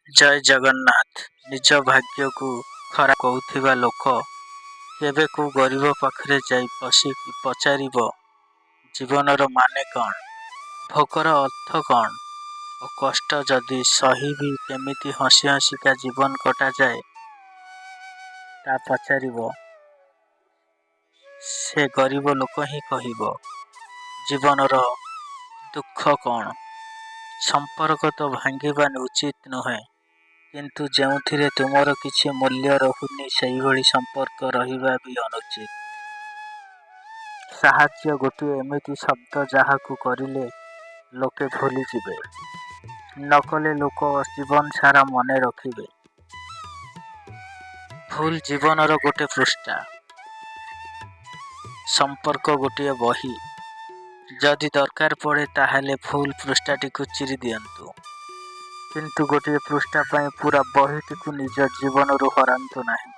ଜୟ ଜଗନ୍ନାଥ। ନିଜ ଭାଗ୍ୟକୁ ଖରାପ କହୁଥିବା ଲୋକ କେବେ କୋଉ ଗରିବ ପାଖରେ ଯାଇ ବସିକି ପଚାରିବ, ଜୀବନର ମାନେ କ'ଣ, ଭୋକର ଅର୍ଥ କ'ଣ ଓ କଷ୍ଟ ଯଦି ସହି ବି କେମିତି ହସି ହସିକା ଜୀବନ କଟାଯାଏ ତା ପଚାରିବ, ସେ ଗରିବ ଲୋକ ହିଁ କହିବ ଜୀବନର ଦୁଃଖ କ'ଣ। ସମ୍ପର୍କ ତ ଭାଙ୍ଗିବା ଉଚିତ ନୁହେଁ, କିନ୍ତୁ ଯେଉଁଥିରେ ତୁମର କିଛି ମୂଲ୍ୟ ରହୁନି, ସେହିଭଳି ସମ୍ପର୍କ ରହିବା ବି ଅନୁଚିତ। ସାହାଯ୍ୟ ଗୋଟିଏ ଏମିତି ଶବ୍ଦ, ଯାହାକୁ କରିଲେ ଲୋକେ ଭୁଲିଯିବେ, ନ କଲେ ଲୋକ ଜୀବନ ସାରା ମନେ ରଖିବେ। ଭୁଲ ଜୀବନର ଗୋଟେ ପୃଷ୍ଠା, ସମ୍ପର୍କ ଗୋଟିଏ ବହି। ଯଦି ଦରକାର ପଡ଼େ, ତାହେଲେ ଭୁଲ ପୃଷ୍ଠାଟିକୁ ଚିରି ଦିଅନ୍ତୁ, କିନ୍ତୁ ଗୋଟିଏ ପୃଷ୍ଠା ପାଇଁ ପୁରା ବହିଟିକୁ ନିଜ ଜୀବନରୁ ହରାନ୍ତୁ ନାହିଁ।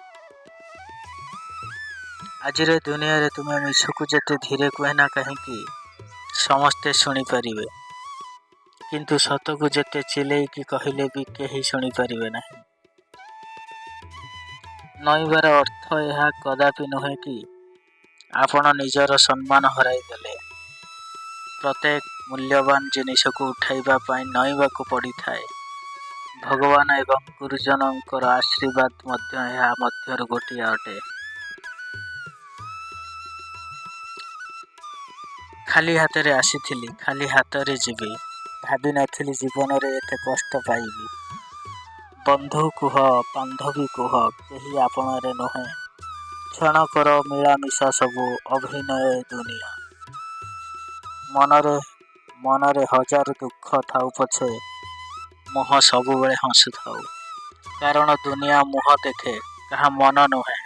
ଆଜିର ଦୁନିଆରେ ତୁମେ ମିଛକୁ ଯେତେ ଧୀରେ କୁହ ନା କାହିଁକି, ସମସ୍ତେ ଶୁଣିପାରିବେ, କିନ୍ତୁ ସତକୁ ଯେତେ ଚିଲେଇକି କହିଲେ ବି କେହି ଶୁଣିପାରିବେ ନାହିଁ। ନଇଁବାର ଅର୍ଥ ଏହା କଦାପି ନୁହେଁ କି ଆପଣ ନିଜର ସମ୍ମାନ ହରାଇଦେଲେ। ପ୍ରତ୍ୟେକ ମୂଲ୍ୟବାନ ଜିନିଷକୁ ଉଠାଇବା ପାଇଁ ନଇଁବାକୁ ପଡ଼ିଥାଏ। ଭଗବାନ ଏବଂ ଗୁରୁଜନଙ୍କର ଆଶୀର୍ବାଦ ମଧ୍ୟ ଏହା ମଧ୍ୟରୁ ଗୋଟିଏ ଅଟେ। ଖାଲି ହାତରେ ଆସିଥିଲି, ଖାଲି ହାତରେ ଯିବି। ଭାବିନଥିଲି ଜୀବନରେ ଏତେ କଷ୍ଟ ପାଇବି। ବନ୍ଧୁ କୁହ, ବାନ୍ଧବୀ କୁହ, କେହି ଆପଣାର ନୁହେଁ। କ୍ଷଣକର ମିଳାମିଶା, ସବୁ ଅଭିନୟ ଏ ଦୁନିଆ। ମନରେ ମନରେ ହଜାର ଦୁଃଖ ଥାଉ ପଛେ ମୁହଁ ସବୁବେଳେ ହସୁଥାଉ, କାରଣ ଦୁନିଆ ମୁହଁ ଦେଖେ, କାହା ମନ ନୁହେଁ।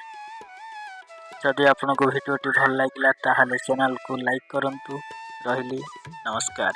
ଯଦି ଆପଣଙ୍କୁ ଭିଡ଼ିଓଟି ଭଲ ଲାଗିଲା, ତାହେଲେ ଚ୍ୟାନେଲକୁ ଲାଇକ୍ କରନ୍ତୁ। ରହିଲି, ନମସ୍କାର।